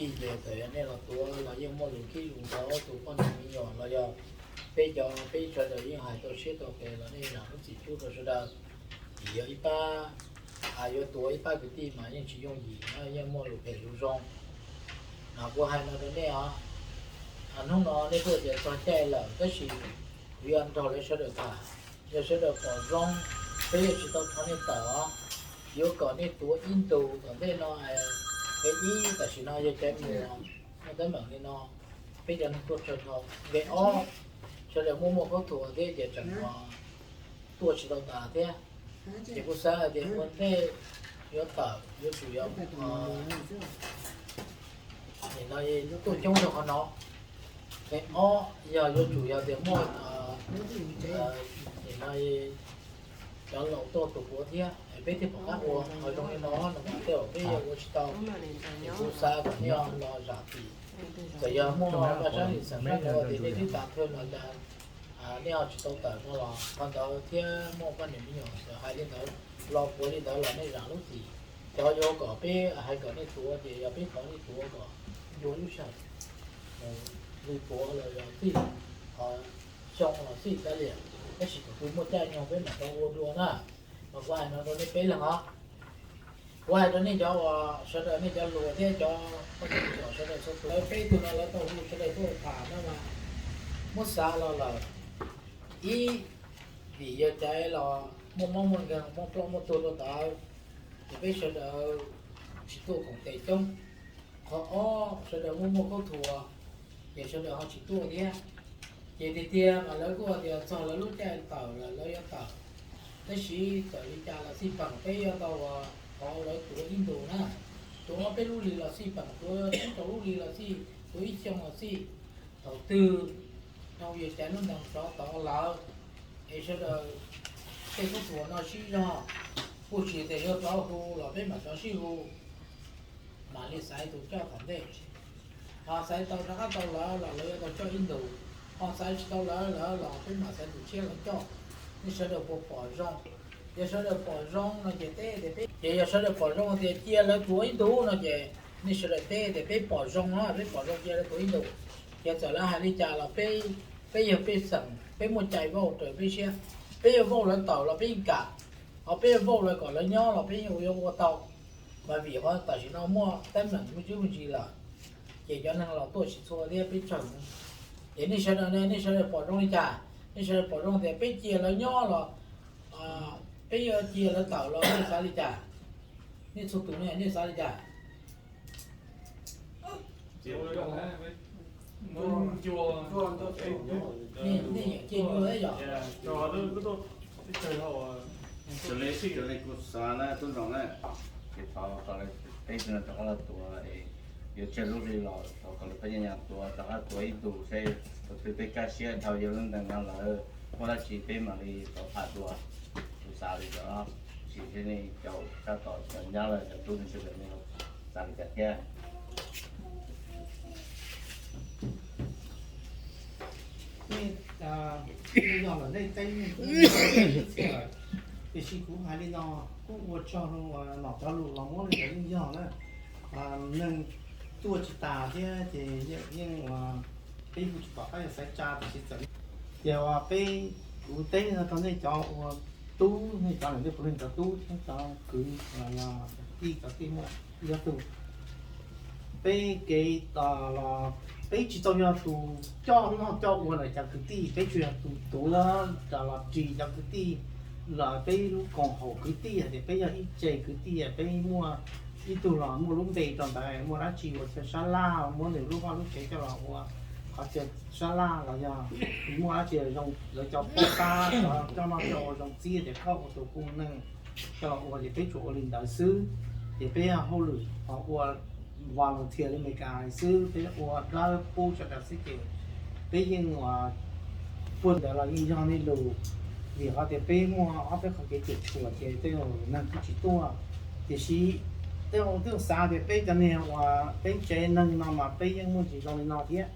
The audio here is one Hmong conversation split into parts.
Ces txawm yog nej los tuav los yeej muaj lus khib lus ntshaw ob tug poj niam me nyuam los yog peb cov, peb sawv daws yeej hais tau siab tau qes los nej zam lub txim pub rau sawv daws. Vim yog ib pab yuav tuav ib pab kwv tij mas yeej tsis yooj yim, yeej muaj lus phem lus zoo. Kuv hais no rau nej os, hnub no nej kuj tias txog caij lawm tab sis kuv yuav nrog lawv sawv daws tham. Yog sawv daws pom zoo, peb yuav tsis tau rho nej tawm os. Yuav kom nej tuav ib ntus tom ntej no, ib tam sim no yog caiv muag, muaj teeb meem li no, peb cov neeg tuaj tsawg dhau. Nqe ob, sawv daws muaj muaj khaub thuas thiab ces tseem tuaj tsis tau tas thiab. Ces kuv xav hais tias ua ntej yuav tawm yuav tsum yog no tuaj coob rau qhov no. Nqe ob, yog yuav tsum yog tias muaj no cov laus tuaj tus puav thiab peb thiaj pom qab ua. Ho zoo li no no mas tej zaum peb yuav ua tsis tau. Ces kuv xav kom nej ho los zam txim. Txawm yog muaj vaj sab lis xeem sab nraud tias nej twb tas thawj no cas nej ho tsis tau tawm no los qhov ntawd thiab muaj poj niam me nyuam hais li ntawd los puav li ntawd los nej zam lub txim. Cov yuav kom peb hais kom nej tuav ces yog peb thov nej tuav kom dua lub sij hawm, nws tuav los yog txij xyoo los txij kav liam, tab sis thaum twg muaj caij nyoog peb mam rov ua dua na. Mas kuv hais no rau nej peb leeg os. Kuv hais rau nej cov uas sawv daws nej cov hluas thiab cov poj niam me nyuam sawv daws txhua tus, lawv peb tug no lawv tau hu sawv daws tuaj tham no mas muab xav los lawm. Ib, vim yog caiv los muaj mob muaj nkeeg muaj ploj muaj tuag rau ntawd, ces peb sawv daws tsis tuaj koom tes coob. Qhov ob, sawv daws muaj muaj khaub thuas, ces sawv daws ho tsis tuaj thiab. Ces tiag tiag mas lawv kuj tias txog lawv lub caij tawm lawm lawv yuav tawm. Tab sis txawm li cas los xij peem peb yuav tau thov lawv tuav ib ntus na, tuav ob peb lub hlis los xij peem, tuav peb rau lub hlis los xij, tuav ib xyoo los xij. Thaum twg no yog caiv lub ntees rov tod lawm, es sawv daws tej khaub thuas no sib zog, kuj tsis tias yuav rov hu los peb mam rov sib hu, mam li xaiv tus coj tom ntej. Ho xaiv tau rov qab tau lawv los lawv yuav tau coj ib ntus, ho xaiv tsis tau lawv lawv los peb mam xaiv tus tshiab los coj. Nej sawv daws puas pom zoo? Yog sawv daws pom zoo no ces teb tias peb, ces yog sawv daws pom zoo tias cia lawv tuav ib ntus no ces nej sawv daws teb tias peb pom zoo, peb pom zoo cia lawv tuav ib ntus. Ces txawm lawv hais li cas los peb, peb yog pej xeem peb muaj cai vauj raws peb siab. Peb yuav vauj lawv tawm los peb yeej kam, ho peb yuav vauj lawv kom lawv nyob los peb yeej yuav ua tau. Mas vim qhov tam sim no muaj teeb meem muaj tswv muaj ntsis lawm, ces cov neeg los tuaj tsis txhua thiab peb tsawg. Ces nej sawv daws ne, nej sawv daws pom zoo li cas? Nej sawv daws pom zoo tias peb cia lawv nyob los peb yuav cia lawv tawm los nej xav li cas? Nej txhua tus ne nej xav li cas? Nej nyiam cia nyuaj yom? Kuv xav na tub nroog na, ces thov kom peb rov qab los tuav, yuav tsawg lub hli los thov kom lawv pab nyias nyias tuav, rov qab tuav ib ntus seb thaum twg peb kaj siab dhau yawg lub ntees no lawm, muaj dab tsi peb mam li rov tham dua. Kuv xav li ntawd, sim seb nej cov sab tom cov nyab los cov tub nej sawv daws nej xav li cas thiab. Nej, nej yog lawm nej teb nej kuj txhia lawm, tiam sis kuv hais li no, kuj ua tsaug rau uas nom cov lus los muab li ntawd yeej yog na. Neeg tuaj tsis tas thiab ces yeej ua, peb kuj tsis pom qab yuav xaiv tsa tiam sis txawm ces uas peb, kuv teb no rau nej cov ua tub, nej cov niam tij puav leej cov tub thiab cov kwv los yog tij cov tij muaj ib ob tug, peb kev los peb tsis tau yog tus coj noj coj ua lawm cov kwv tij, peb tsuas yog tus tuav los ris cov kwv tij, los peb lub koom haum kwv tij hais tias peb yog ib tse kwv tij, peb muaj ib tug los muaj lub npe rau ntawd, muaj dab tsi ua chaw sab laj muab nws lub vaj lub tsev coj los ua qhov chaw sab laj los yog muaj dab tsi zoo lawv cov poj qab coj noj coj ua zoo txib tias koj ua tus kuj neeg coj los ua ces peb tsuas ua li ntawd xwb. Ces peb hauj lwm ua volunteer li Meskas xwb, peb ua dawb pub sawv daws xwb ces peb yeej ua puag ntawd los yeej yog nej lus. Vim qhov tias peb muaj ob peb qhov kev cuam tshuam ces tej zaum neeg kuj tsis tuaj. Tiam sis tej zaum twb xav tias peb cov niag uas peb tsev neeg no mas peb yeej muaj ntsis zoo li no thiab.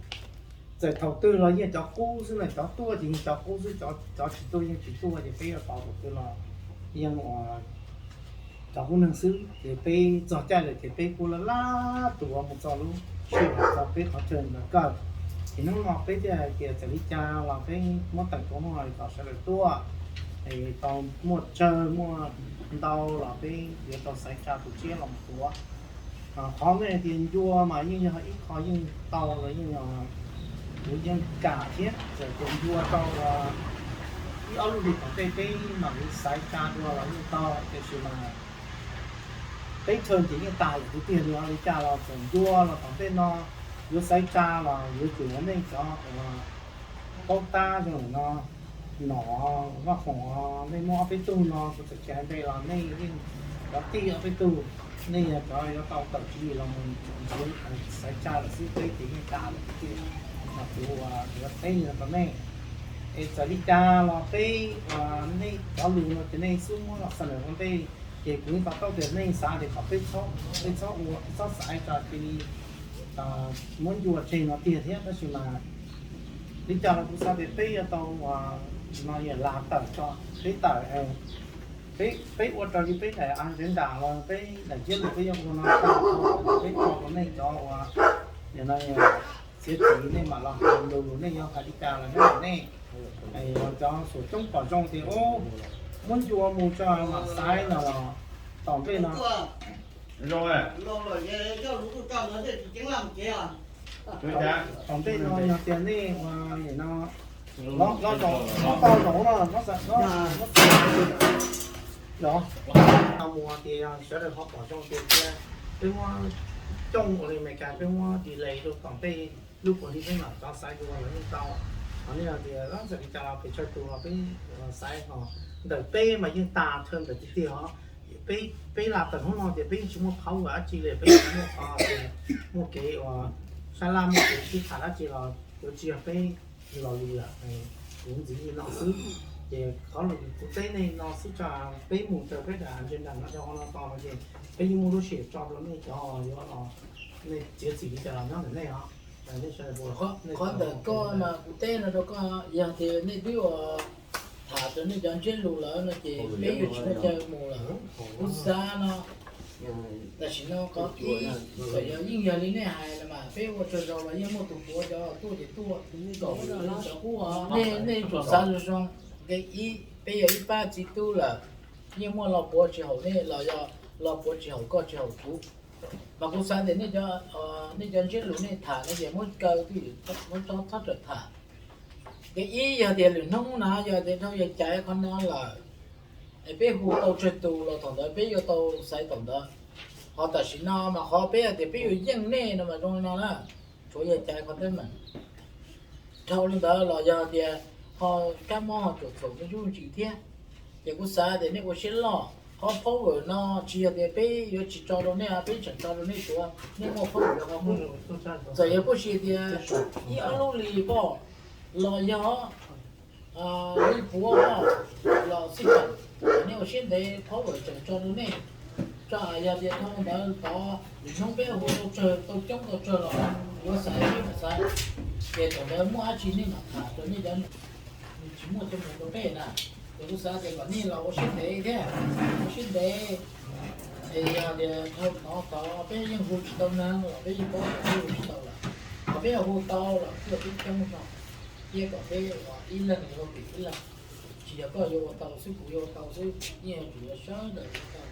Txawm thaum twg los yeej cov qub xwb na, cov tuaj ces yeej cov qub xwb, cov tsis tuaj yeej tsis tuaj, ces peb yuav tos thaum twg los yeej ua cov hub neeg xwb, ces peb txog caij lawm ces peb kuj laj laj tuav mus txog lub sij hawm txog peb qhov chaw ntawd kawg. Ces hnub no peb thiaj hais tias txawm li cas los peb muab teem rau no kom sawv daws tuaj, es tau muaj tsawg muaj ntau los peb yuav tau xaiv tsa tus tsiab los mus tuav. Qhov nej tias ncua mas yeej yog ib qho yeej tau los yeej, kuv yeej kam thiab, txawm tias ncua rau ib ob lub hlis tom ntej peb mam li xaiv tsa dua los yeej tau, tiam sis mas peb chaw ces yeej tas lawm tiag tiag li. Ua li cas los txawm ncua los tom ntej no yuav xaiv tsa los yuav tsum yog nej cov uas paub tab zoo lawm no, Nom, Vaj Foom, nej muaj ob peb tug no kuv txawm tsis hais npe los nej yeej cov tij ob peb tug, nej yog cov yuav tau tawm tswv yim los mus xaiv tsa lawm xwb, peb ces yeej tas lawm tiag. Mas kuv yuav teb li no rau nej, es txawm li cas los peb, nej cov lus no ces nej xub muab los xav lawm ua ntej, ces kuv yeej to taub tias nej xav tias kom peb txhob ua, peb txhob xaiv tsa cia li muab ncua tseg no tiag thiab, tab sis mas li cas los kuv xav tias peb yuav tau no yog lam tawm tso, peb tawm, peb ua raws li peb daim agenda los peb daim ntsiab lus peb yuav ua no tag, peb tso rau nej cov uas nim no txiav txim, nej mam los hais lus, nej yuav hais li cas los nyob ntawm nej. Cov xum coob pom zoo tias muab ncua mus tso mam xaiv no los tom ntej no. Tom ntej no yog tias nej ua nim no los tau zoov no, mus tias sawv daws ho pom zoo tias thiab, peb muab cooj ua li Amelikas peb muab delay rau tom ntej, lub puav hli peb mam rov xaiv dua los yeej tau. Ho nej tias txawm li cas los pes tsawg tus los peb xaiv ho, ntawm peb mas yeej tas chaw ntawd tiag tiag os. Peb lam tawm hnub no tias peb yeej tsis muaj qhov ua dab tsi li, peb yeej tsis muaj qhov tias muaj kev uas sab laj muaj kev sib tham dab tsi los yuav tsis yog peb lo lus lawm. Kuv ntxiv li no xwb, ces qhov lus kuv teb nej no xwb, tso peb mus raws peb daim agenda no, rau qhov no tos no ces peb yeej muaj lub sij hawm tso rau nej cov yuav los, nej txiav txim li cas los nyob ntawm nej os. Qhov ntawm koj mas kuv teb no rau koj, yog tias nej twb ua tham rau nej cov ntsiab lus lawm no ces peb yuav tsis muaj chaw mus lawm. Kuv xav no, tam sim no qhov ib, txawm yog yeej yog li nej hais los mas peb ua tsaug zog los yeej muaj tus puav cov tuaj ces tuaj, kom cov qub, nej tsum xav zoo zoo. Nqe ib, peb yog ib pab txiv tub lawm, yeej muaj lo puav tsis haum nej los yog lo puav tsis haum koj tsis haum kuv. Mas kuv xav tias nej cov ntsiab lus nej tham no ces muab kaw twj ywm, muab tso txhob rawm tham. Nqe ib, yog tias lwm hnub na yog tias dhau yog caiv qhov no lawm, es peb hu tau tsawg tus los thaum ntawd peb yuav tau xaiv thaum ntawd. Ho tam sim no mas qhov peb hais tias peb yuav yeej nej no mas zoo li no na, tsuav yog caiv qhov teeb meem. Dhau li ntawd los yog tias ho kab mob ho tsuam txhaum me ntsis thiab, ces kuv xav tias nej ua siab loj, qhov power no tsis yog tias peb yuav tsis tso rau nej, peb tseem tso rau nej tuav, nej muaj power qhov muag. Txawm yog puab si tias ib ob lub li poj los yog li puav poj los xij peem, nej ua siab ntev power tseem tso rau nej. Tso yog tias dhau ntawd tod lwm hnub peb hu tau tsawg tau coob tau tsawg los yuav xaiv peb mam xaiv, ces thaum ntawd muaj dab tsi nej mam tham rau nej cov, nws tsis muaj coj mus rau peb na. Ces kuv xav tias kom nej los ua siab ntev thiab, ua siab ntev. Es yog tias dhau tod tod peb yeej hu tsis tau neeg los peb yeej paub tias peb hu tsis tau lawm, ho peb hu tau los kuj yog peb coob zog, thiab kom peb ua ib leeg ua pem ib leeg. Tsis yog koj yuav ua tau xwb kuv yuav ua tau xwb, yeej yuav tsum yog sawv daws ua tau.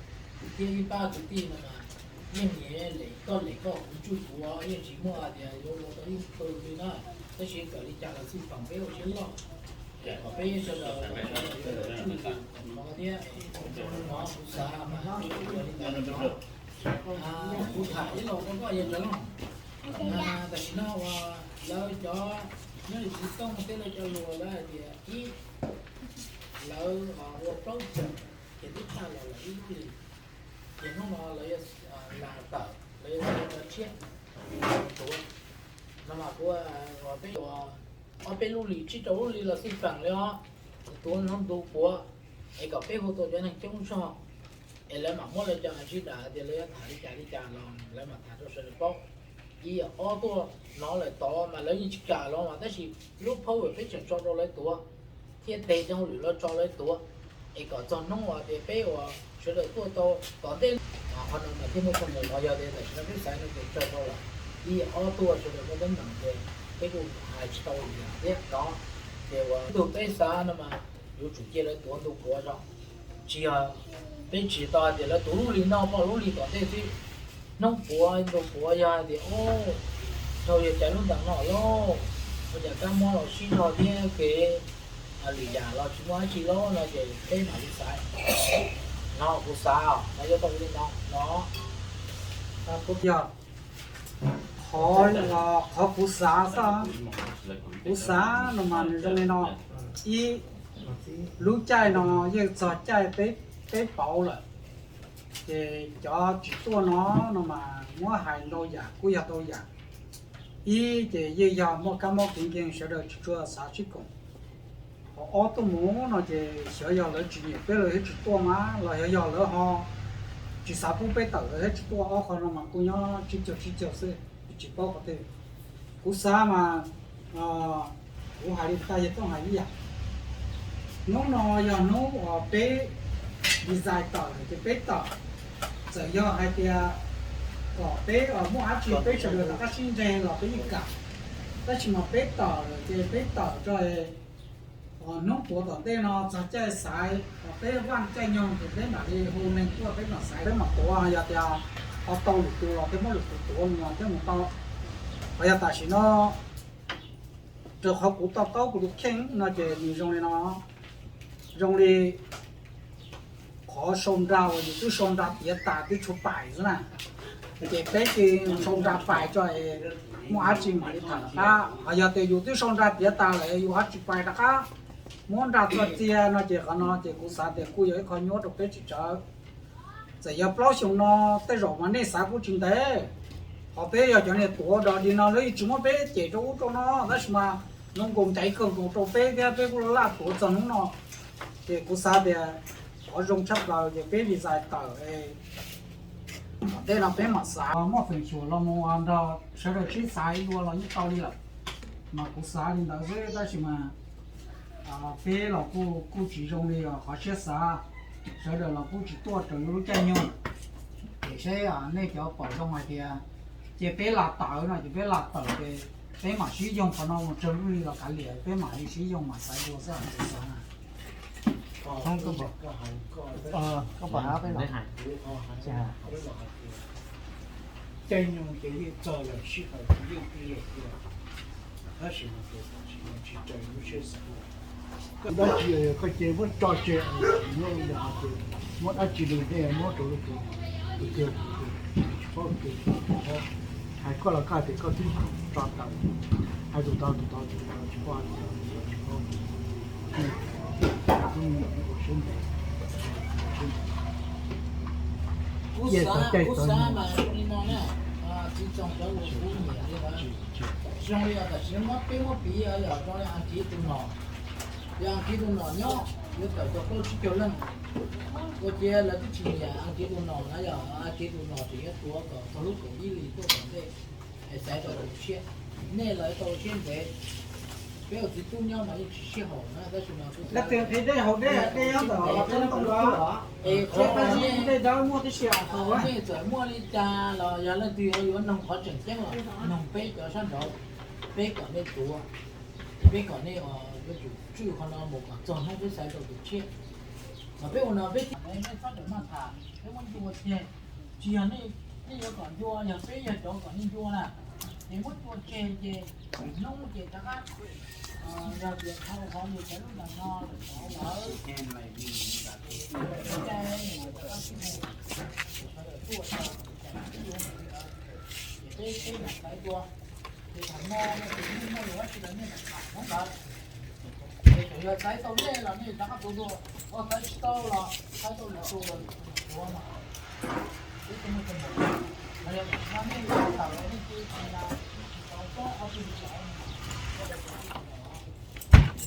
Thiab ib pab kwv tij no mas yeej nyiam lem koj lem koj, kuv tsuj kuv, yeej tsis muaj hais tias yuav ua tau ib tug li na. Tab sis txawm li cas los xij peem peb ua siab loj, kom peb sawv daws tsuj tus kom no thiab. No kuv xav mas li ntawd no, kuv tham ib los rau koj yawg Ntxawg Looj. Tam sim no uas lawv cov nyob li txiv tooj thiab lawv cov luag lawv hais tias ib, lawv ua plaub txeem ces twb tshaj los lawm ib lub li, ces hnub no lawv yuav lam tawm, lawv yuav txais cov tshiab tuav. No mas kuv, peb ua ob peb lub li tsib rau lub li los xij peem li os, tuav hnub ntu puav, es kom peb hu tau cov neeg coob zog, es lawv mam muab lawv cov agenda tias lawv yuav tham li cas li cas los lawv mam tham rau sawv daws paub. Ib yam ob tuaj no lawm tod mas lawv yeej tsis kam los mas tab sis lub power peb tseem tso rau lawv tuav, thiab tes cov hauj lwm lawv tso lawv tuav, es kom txog hnub uas tias peb ua sawv daws tuaj tau tom ntej. Qhov no mas thiaj muaj txoj moo los yog tias tam sim no peb xaiv no ces tsawg tau lawm, ib ob tuaj sawv daws muaj teeb meem ces peb kuj hais tsis tau li thiab no. Ces ua ib tug peb xav no mas yuav tsum cia lawv tuav ntu puav zog, tsis yog peb tsis tau hais tias lawv tuav lub hli no poj lub hli tom ntej xwb. Hnub puav ntu puav yog hais tias, o, dhau yog cais lub ntees no lauj, ua cas kab mob los sib zog thiab kev lwm yam los tsis muaj dab tsi lauj no ces peb mam li xaiv. No kuv xav no yuav tau li no no. Yog qhov, qhov kuv xav xwb, kuv xav no mas nws zoo li no. Ib, lub caij no yeej txog caij peb pauv lawm, ces cov tsis tuaj no, no mas muab hais ntau yam kuj yog ntau yam. Ib ces yeej yog muaj kab mob kev nkeeg sawv daws tsis tshua xav sib koom. Qhov ob tuaj mus no ces xyov yog lawv tsis nyiam peb lawv thiaj tsis tuaj mas los xyov yog lawv ho tsis xav pub peb tawm lawv thiaj tsis tuaj. Ob qho no mas kuj nyob tsib caug tsib caug xwb, tsis paub qhov twg. Kuv xav mas kuv hais li tag yog tooj hais ib yam. Hnub no yog hnub uas peb design tawm lawm ces peb tawm. Txawm yog hais tias kom peb muaj dab tsi peb sawv daws rov qab sib ntseg los peb yeej kam, tab sis mas peb tawm lawm ces peb tawm tso. Hnub puav tom ntej no txog caij xaiv, peb vaj caij nyoog ces peb mam li hu neeg tuaj peb mam xaiv peb mam tuav. Yog tias ho tau lwm tus los peb muab lwm tus tuav mus thiab mus tau. Ho yog tam sim no raws qhov kuv to taub kuv tus kheej no ces nws zoo li no, zoo li qhov sau nra uas yus twb sau nra tiav tas twb tshuav pais xwb na, ces peb ces sau nra pais tso es muaj dab tsi mam li tham rov qab. Ho yog tias yus twb sau nra tiav tas lawm yus ho tsis pais rov qab muab nra txog txiag no ces qhov no ces kuv xav tias kuj yog ib qho nyuaj rau peb tsis tsawg. Txawm yog plaub xyoo no tej zaum mas nej xav kuj tsis ntev. Qhov peb yog cov niag tuav dog dig no lawv yeej tsis muab peb cem rau ub rau no, tab sis mas zoo nkaus ntev kawg nkaus rau peb thiab peb kuj laj tuav txog hnub no. Ces kuv xav tias qhov zoo tshaj plaws ces peb design tawm, tom ntej no peb mam xav muaj feem xyuam los mus nrog sawv daws sib xaiv dua los yeej tau li lawm. Mas kuv xav li ntawd xwb tab sis mas peb los kuj kuj tsis zoo li qhov siab xav, sawv daws los kuj tsis tuaj raws lub caij nyoog. Ces seb nej cov pom zoo hais tias ces peb lam tawm no ces peb lam tawm ces peb mam sib yoog qhov no mus tsawg lub hli los kav liam peb mam li sib yoog mam xaiv dua xwb kuv xav na. Caij nyoog ces yeej txog lawm sij hawm ces yeej ib yam tiag, tab sis mas ces tam sim no tsis raws lub siab xav. Koj dab tsi koj cia muab tso tseg, muab li yog hais tias muab dab tsi li nej muab rau lub tus, tus twg tus twg tsis paub tus twg, hais koj los koj hais tias koj twb tso tawm, hais tus tod tus tod tus tod tsis paub hais tias tsis paub. Kuv xav, kuv xav mas zoo li no na, txiv txoos cov uas kuv nyiam li ntawd, zoo li yog tam sim no peb muab piv yog zoo li Askiv tus nom, yog Askiv tus nom nyob yuav tawm tau plaub tsib caug leej, ua ciav lawv twb tsis nyiam Askiv tus nom na, yog Askiv tus nom tseem yuav tuav kom txog lub kaum ib hlis tuaj tom ntej es xaiv tau tus tshiab. Nej los tau siab ntev, peb ua txiv tub nyob mas yeej tsis sib haum na, tab sis mas kuv xav, dej hauv dej, dej nyob ntawm qhov tseeb tau los, dej dawb muaj tib si haus. Nej txawm muaj li cas los yog leej twg yuav noog qhov tseem ceeb los noog peb cov sab nraud, peb kom nej tuav, peb kom nej yuav tsum tswj qhov no mus kom txog hnub peb xaiv tau tus tshiab. Mas peb ua no peb, nej txhob rawm maj tham, peb muab ncua tseg. Tsis yog nej yuav kom ncua, yog peb yog cov kom nej ncua na, ces muab ncua tseg ces hnub ces rov qab, yog tias dhau qhov mus cov lub ntees no lawm, ces peb, peb mam xaiv dua. Ces thaum no no ces nej muaj lus dab tsi los nej mam tham hnub ntawd. Ces txawm yog xaiv tau nej los nej rov qab tuav dua, xaiv tsis tau los xaiv tau lwm tus los tuav mas peb thiaj muaj teeb meem. Mas yog no nej tawm los nej cia tsis tau txob ob tug li lawm,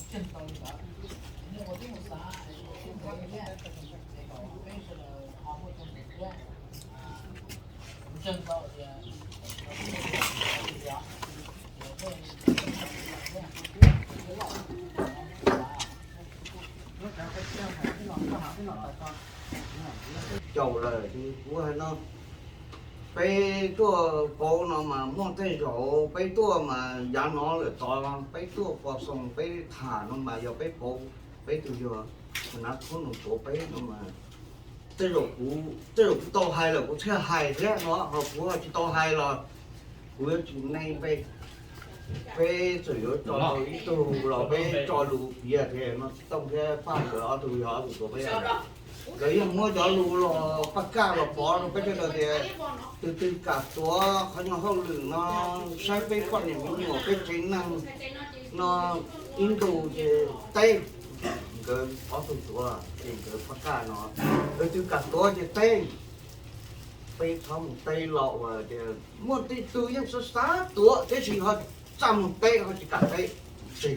tseem tau li ntawd, nej ua tib mus xav es kom peb sawv daws ho muaj teeb meem thiab. Kuv ntseeg tau tias lub cov koj tsiaj hais peb los koj hais peb los tas koj, Peb tuaj pauv no mas muaj tej zaum peb tuaj mas yav no lawm tod peb tuaj pos xoos peb tham no mas yog peb pauv, peb tus yog Nav Khoob Noom Tuav peb no mas tej zaum kuv, tej zaum kuv tau hais lawm kuv thiaj hais thiab no, ho kuv ho tsis tau hais los kuv yuav tsis neej peb, peb txawm yuav tso tau ib tug los peb tso lus piav tias no Txiv Tooj thiab Paj nkawd ob tug yog ob tug tuav peb. Nkawd yeej muab cov lus los Paj Kaj los pov rau peb sawv daws tias tus twg kam tuav qhov nyuag hauj lwm no, saib peb poj niam me nyuam peb tsev neeg no ib ntus ces teb. Nkawd ob tug tuav ces nkawd Paj Kaj no, tus twg kam tuav ces teb. Peb txhob mus teb los uas tias muaj tej tug yeej xav xav tuav tiam sis ho txaj mus teb ho tsis kam teb, tseg